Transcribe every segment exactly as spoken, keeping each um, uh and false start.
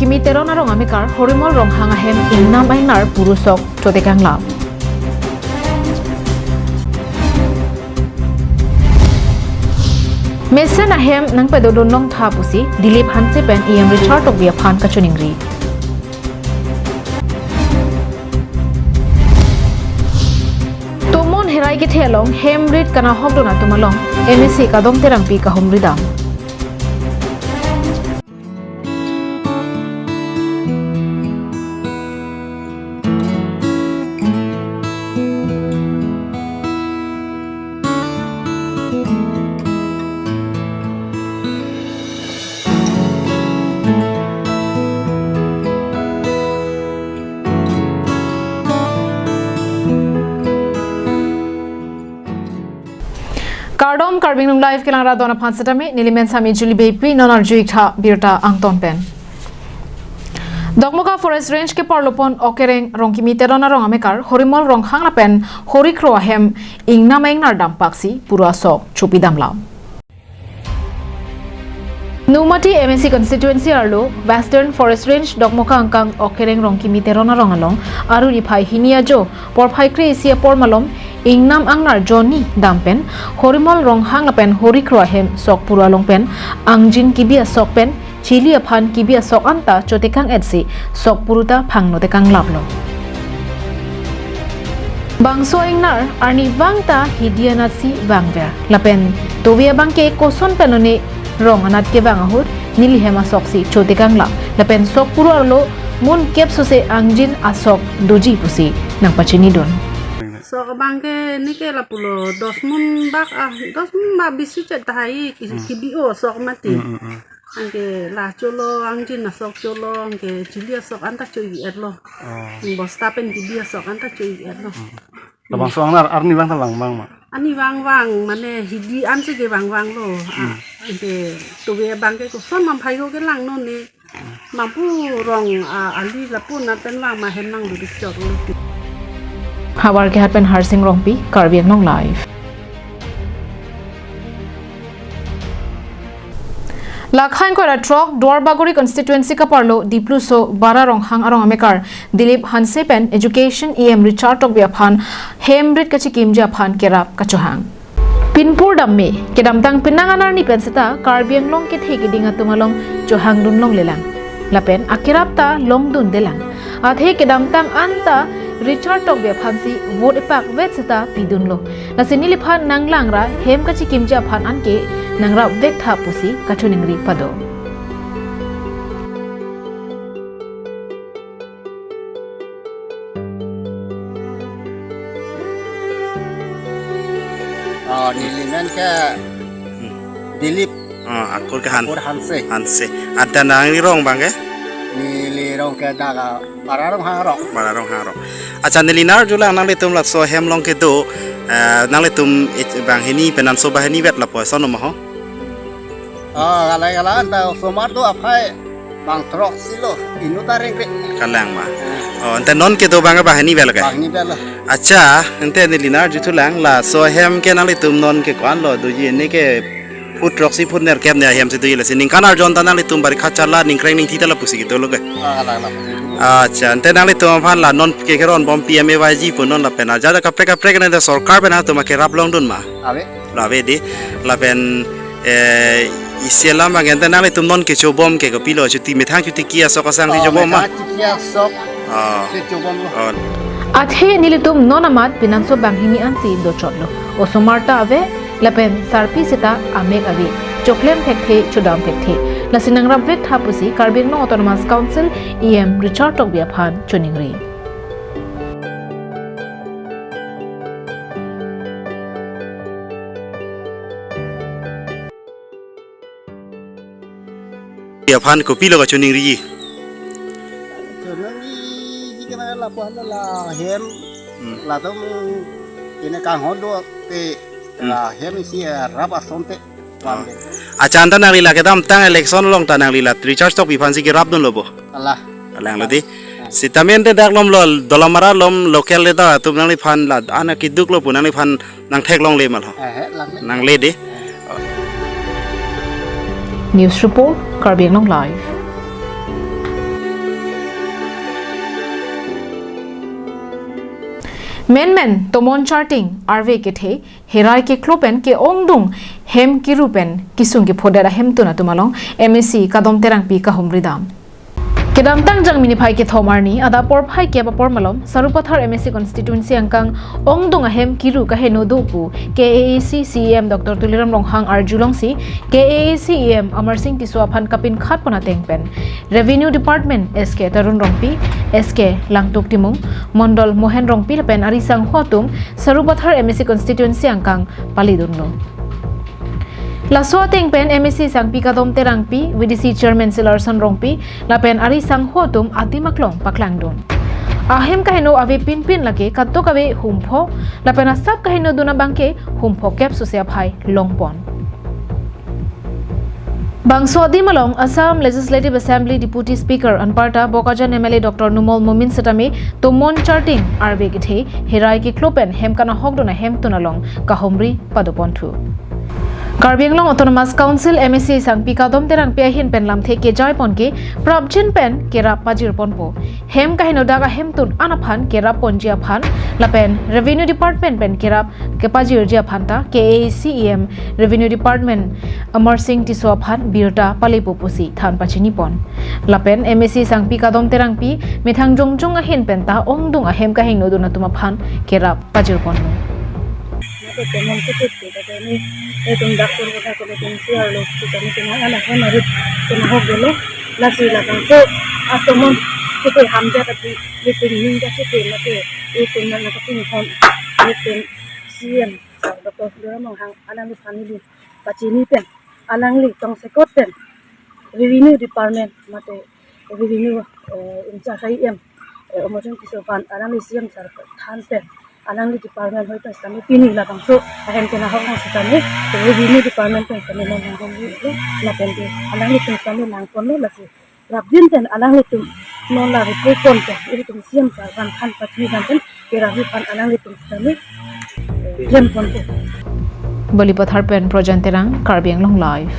Kimi Teron arong amekar Horimol Ronghang ahem ingnam aingnar puru sok chotekang lam. Mesen ahem nangpadodun longtha pusi Dilip Hanse pen E M Richard Tokbi aphan kachiningri. Tomon Herai kethe along hem rit kanahokdun atum along M A C Kadom Terangpi kahumri dam. Kardom, Karbi Anglong Live kelang radon aphan setame, neli men Sami Julie Beypi, non arju-ik tha birta angton pen. Dokmoka Forest Range keparlopon Okereng Rongkimi Teron arong amekar Horimol Ronghang lapen Hori Kro ahem ingnam aingnar dampaksi puru asok chopidam lam. Nomati M A C constituency arlo Western Forest Range Dokmoka angkang Okereng Rongkimi Teron arong along arni phai hini ajo porphai kre-isi apor malom ingnam aingnar jonni dam pen Horimol Ronghang lapen Hori Kro ahem sok puru along pen angjin kibi asok pen chili aphan kibi asok anta chotekang-et si sok puru ta phangno tekang laplo. Bangso aingnar arnivang ta hidi anatsi vangver. Lapen tove abangke koson pen lone rong anat kevang ahut neli hem asoksi chotekang lam. Lapen sok puru arlo mun kep sose angjin asok doji pusi nangpachinidun. Sok abangke neke lapulo dos mun bak, ah, dos mun bak bisi chet tahai ki-, Hmm. kibi-o sok mati. Hmm, hmm, hmm. Anke la cholo, angjin asok cholo, anke chili asok anta cho-ik-etlo. Oh. Bosta pen kibi asok anta cho-ik-etlo. Hmm. Labangso aingnar arnivang ta vangvang ma? Arnivang vang, mane hidi ansi kevangvanglo. Ah, Hmm. anke tove abangke koson mamphai ko kelang non ne. Mampu rong, ah, ali lapu anat pen vang ma hem nangdodikchotlo. Havar Kehat pen Harsing Rongpi, Karbi Anglong Live. Lakhan koira throk Duarbagori constituency kaparlo Dipluso Bara Ronghang arong amekar Dilip Hanse pen Education E M Richard Tokbi aphan hem rit kachikimji aphan kerap kachohang. Pinpur damme, kedamtang penang anarni pen seta Karbi Anglong kethe keding atum along chohangdun longlelang. Lapen akerap ta longdundelang. Athe kedamtang anta Richard Tokbi aphansi vote epakvet seta pidunlo. Lasi neliphan nanglang ra hem kachikimji aphan anke nangrapvek tha pusi kachiningri pado. Oh, neli men ke Hmm. Dilip. Oh, akur ke Han-, Akur Hanse. Hanse. Anta nangli rong abangke? Neli rong ke dak, ah, Bara Ronghang arong. Bara Ronghang arong. Accha, neli nangarjulang nanglitum laso hem along kedo, eh, nanglitum it-, banghini pen anso banghini vet lapuson ma ho? Oh, kalai kalai anta osomar do aphai bang throksi lo, inut ta rengkrek. Kalang ma. Eh. Oh, anta non kedo abang banghini vet lo ke? Banghini vet lo. Accha, anta neli nangarjuthulang laso hem ke nanglitum non ke ko-an lo doji, ne ke phut throksi phut nerkep ne ahem si doji, lasi ningkan arjon ta nanglitum bari kacharla ningkreng ningthi ta lapusi kedo lo ke? Ah, kalang, kalang. Accha, anta nanglitum aphan la non ke keron bom P M A Y G pu non lapen ajat kaprek kaprek ne sorkar pen atum akerap longdun ma? Ave. Lo ave dei, lapen, eh, isi alam abang anta nanglitum non kechobom ke kopilo, chuti methang chutiki asok asang si Oh, chobom ma? Methang chutiki asok Ah. si chobomlo. Oh. Athe nelitum non amat penanso banghini ansi dochotlo. Osomar ta ave, lapen sarpi seta amek ave. Choklem thekthe, chodam thekthe. Lasi nangrapvek tha pusi Karbi Anglong Autonomous Council E M Richard Tokbi aphan chiningri. Aphan kopilo kachiningri? Chiningri ke mana lapu hala la hem, Hmm. latum ini kanghon do te Hmm. la hem isi rap asonte. Ah. Accha, anta nangli la kedamtang election along ta nangli la Richard Tokbi aphansi kerapdunlo bo? Kalang. Kalanglo dei. Ah. Sitame anta dak lom lo, Dolamara along local leader atum nangliphan la ana keduk lo pu nangliphan nangtheklongle ma lo? Eh, eh, langle. Nangle dei. News report, Karbi Anglong Live. Menmen Tomon Charting arve kethe herai keklo pen ke-ongdung hem kiru pen kisung kephodet ahemtun atum along M A C Kadom Terangpi kahumri dam. Kedamtang Jangmi niphai kethom arni adap porphai kep apor malom Sarupathar M A C constituency angkang ongdung ahem kiru kaheno do pu K A A C C E M Doctor Tuliram Ronghang arjulongsi K A A C E M Amarsing Tisso aphan kapinkhat pon ateng pen Revenue Department S K Tarun Rongpi, S K Langtuk Timung, Mondol Mohen Rongpi lapen ari sangho atum Sarupathar M A C constituency angkang palidunlo. Laso ateng pen M A C Sangpi Kadom Terangpi, V D C Chairman Silarson Rongpi, lapen ari sangho atum adim aklong paklangdun. Ahem kaheno ave pinpin lake kadokave humpho, lapen asap kaheno dun abangke humpho kep suse aphai longpon. Bangso adim along Assam Legislative Assembly Deputy Speaker anparta Bokajan M L A Doctor Numal Momin setame Tomon Charting arve kethe herai keklo pen hem kanahokdun ahemtun along kahumri padoponthu. Karbi Anglong Autonomous Council M A C Sangpi Kadom Terangpi ahin pen lamthe kejai pon ke prapjin pen kerap pajir ponpo. Hem kaheno dak ahemtun an aphan kerap ponji aphan lapen Revenue Department pen kerap kepajirji aphan ta K A A C E M Revenue Department Amarsing Tisso aphan birta palepo pusi than pachini pon. Lapen M A C Sangpi Kadom Terangpi methang jongjong ahin pen ta ongdung ahem kaheno dun atum aphan kerap pajir ponlo. Nake teman tutup kita ini, eh, tum dak sur kita kalau tum siar lo, kita ini kena anak kan harus kena hok dulu, lasi lakang so, atomon kita hamja tapi, kita ini kita kita, nake, itu nang kita ini hon, itu C M, Doctor Tuliram Ronghang, alangli family, pachini pen, alangli tongsekot pen, Revenue Department mate Revenue, eh, in charge I M, eh, Amarsing Tisso aphan alangli C M sir than pen alangli department hoi pen setame pini labangso ahem kenahok setame Revenue Department pen setame non hang hong lo lapen ke alangli pen setame langpon lo lasi prapjin pen alanglitum non la report pon pen ilitum C M sir aphan than pachini dam pen kerap aphan alanglitum setame, eh, klem ponpo. Balipathar pen Projan Terang, Karbi Anglong Live.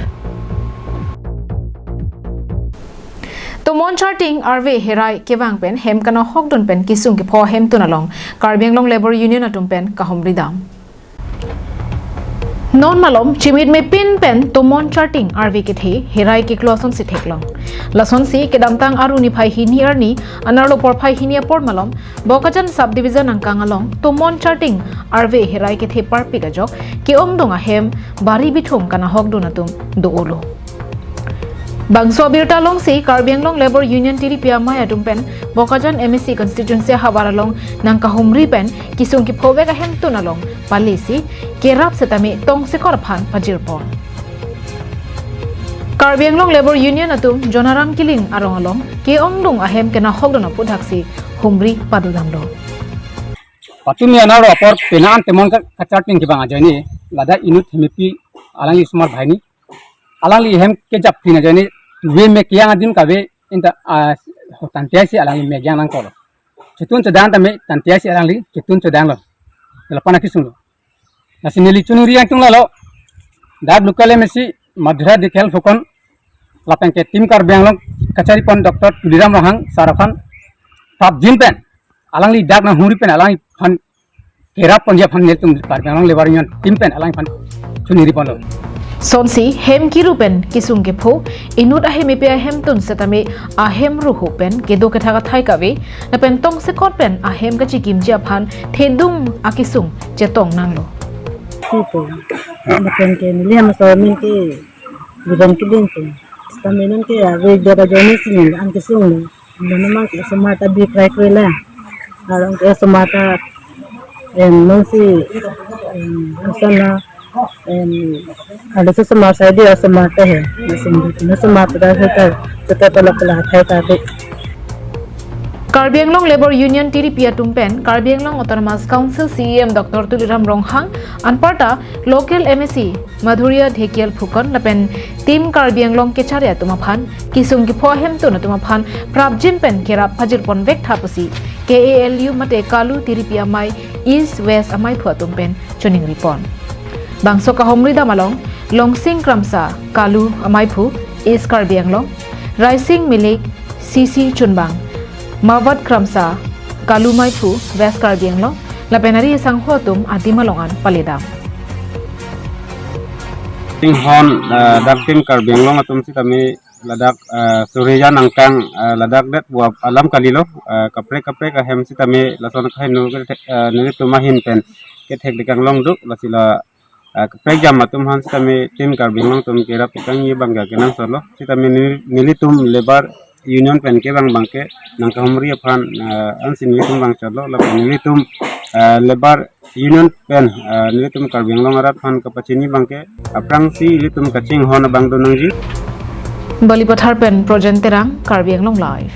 Tomon Charting arve herai kevang pen hem kanahokdun pen kisung kepho ahemtun along Karbi Anglong Labour Union atum pen kahumri dam. Non malom chimit mepin pen Tomon Charting arve kethe herai keklo asonsi theklong. Lasonsi kedamtang Aru niphai hini arni anerlo porphai hini apor malom Bokajan Subdivision angkang along Tomon Charting arve herai kethe parpik ajok ke-ongdung ahem bari bithung kanahokdun atum do-olo. Bangso abirta alongsi Karbi Anglong Labour Union T D P amei atum pen Bokajan M A C constituency ahavar along nangkahumri pen kisung kephovek ahemtun along palisi kerap setame tongsekot aphan pajir pon. Karbi Anglong Labour Union atum Jonaram Killing arong along ke-ongdung ahem kenahokdun aputhaksi humri padodamlo. Patumi anerlo apor penang Tomon ka, ka-charting kevang ajoine ladak inut hemepi alangli osomar banghini alangli hem kejapin ajoine tuve me ke-ang adim kave inta, ah, tantia si alangli me ke-ang nangkoklo. Chotun chodang tame tantia si alangli chotun chodanglo. Lapu-an akisunglo. Lasi neli choningri angtung lalo. Dak local M A C Madhura Dikher Phukan lapen ke Team Karbi Anglong kachari pon Doctor Tuliram Ronghang sir aphan prapjin pen alangli dak nanghumri pen alangphan kerap ponji aphan nelitum Karbi Anglong Labour Union team pen alangphan choningri ponlo. Sonsi hem kiru pen kisung kepho inut ahem epi ahemtun setame ahem ruhu pen kedo kethak athai kave lapen tongsekot pen ahem kachikimji aphan thedung akisung chetong nanglo. Situ, lapen ke neli amat aso amen ke Bidan Killing pu. Setame non ke ave dora joni sini an kisung lo. Nana mang ke osomar ta bi krai krai la. Arong ke osomar ta, em, non si, em, osomar, em, ada si osomar sai dia osomar ta he. Mesin di osomar ta he ta, kita tolak pula hai ta he. Karbi Anglong Labour Union T D P atum pen Karbi Anglong Autonomous Council C E M Doctor Tuliram Ronghang anparta local M A C Madhura Dikher Phukan lapen Team Karbi Anglong kechari atum aphan kisung kepho ahemtun atum aphan prapjin pen kerap pajir ponvek tha pusi K A L U mate KALU T D P amei East West amaiphu atum pen choningri pon. Bangso kahumri dam along Longsing Kramsa KALU amaiphu East Karbi Anglong, Raising Milik C C Chunbang, Mawat Kramsa KALU maiphu West Karbi Anglong, Lapen ari asangho atum adim along an paledam. Inghon, eh, dak Team Karbi Anglong atum sitame ladak, eh, Surya nangkang, eh, ladak det buap alam kalilo, eh, kaprek kaprek ahem sitame lason kaheno kethek, eh, nelitum ahin pen kethek dekang longduk, lasi la, eh, kaprek jam atum aphan sitame Team Karbi Anglong atum kerap tekangji abang ke kenangsotlo, sitame neli-, nelitum Labour Union pen kevang abang ke nangkahumri aphan, eh, ansi nelitum vangchotlo, lapen nelitum, eh, Labour Union pen, eh, nelitum Karbi Anglong arat aphan kapachini abang ke aphrangsi ilitum kachinghon abang do nangji. Balipathar pen Projen Terang, Karbi Anglong Live.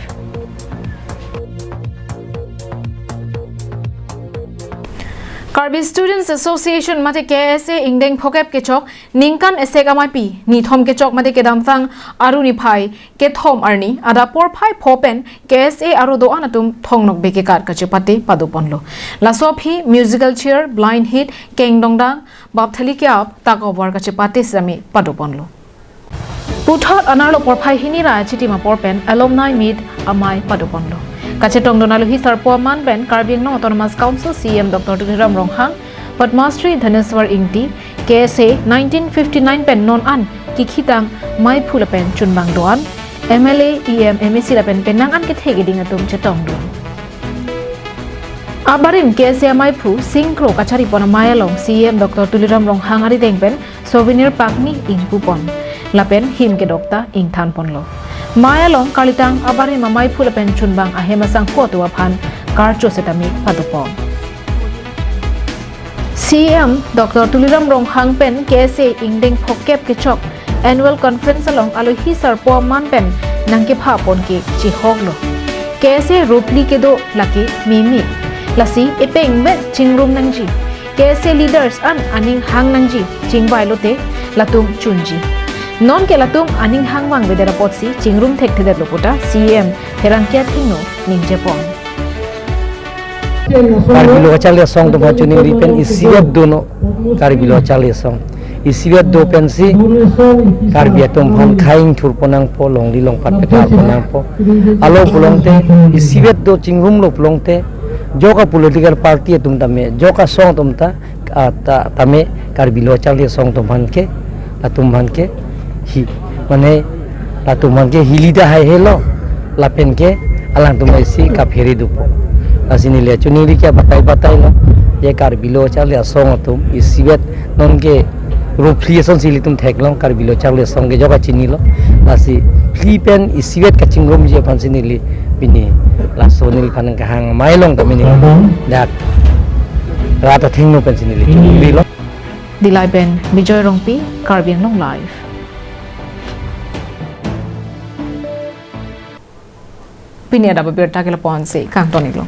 Karbi Students Association mate K S A ingdeng phokep kechok ningkan esek amaipi nithom kechok mate kedamtang Aru niphai kethom arni adap porphai pho pen K S A aro do-an atum thongnokbe kekat kachepate padoponlo. Laso aphi musical chair, blind hit, kengdongdang, bapthali ke-ap, tug of war kachepate sitame padoponlo. Puthot anerlo porphai hini ra achitim apor pen alumni meet amei padoponlo. Kachetongdun alohi sarpo aman pen Karbi Anglong Autonomous Council C E M Doctor Tuliram Ronghang, Padma Shri Dhaneswar Ingti, K S A nineteen fifty-nine pen non an kikhitang maiphu lapen chunbang do-an, M L A, E M, M A C lapen penang an kethe keding atum chetongdun. Abarim K S A amaiphu singkro kacharipon amei along C E M Doctor Tuliram Ronghang arideng pen souvenir pakni ingpupon lapen him kedokta ingthanponlo. Mei along karlitang abarim amaiphu lapen chunbang ahem asangho atum aphan karcho setame padopon. C E M Doctor Tuliram Ronghang pen K S A ingdeng phokep kechok annual conference along alohi sarpo aman pen nangkephapon ke chihoklo. K S A ropli kedo lake mimi. Lasi epeng met chingrum nangji. K S A leaders an aning hang nangji, chingvai lote latum chunji. Non ke latum aning hang vangvedet apotsi chingrum thekthedetlo puta C E M Pherangke Athengno ningjepon. Karbi Lo Kacharli Asong atum aphan choningri pen isivet dono Karbi Lo Kacharli Asong. Isivet do pensi Karbi atum aphan khei ingthurpon nangpo, longri longpat petharpon nangpo. Alo pulote isivet do chingrumlo pulote joka political party atum tame, joka asong atum ta, ah, ta, tame Karbi Lo Kacharli Asong atum aphan ke, latum aphan ke hi, mane latum aphan ke hili ta haihelo, lapen ke alangtum isi kaphere dopo. Lasi neli choningri ke batai batailo, je Karbi Lo Kacharli Asong atum isivet non ke ropli asonsi ilitum theklong, Karbi Lo Kacharli Asong ke joka chinilo. Lasi phli pen isivet kachingrumji aphansi neli pini laso neliphan nangkehang amei along tame neli dak rat athengno pensi neli choningrilo. Dillai pen Bijoy Rongpi, Karbi Anglong Live. Pini adap abirta ke lapu-ansi kangton-iklo.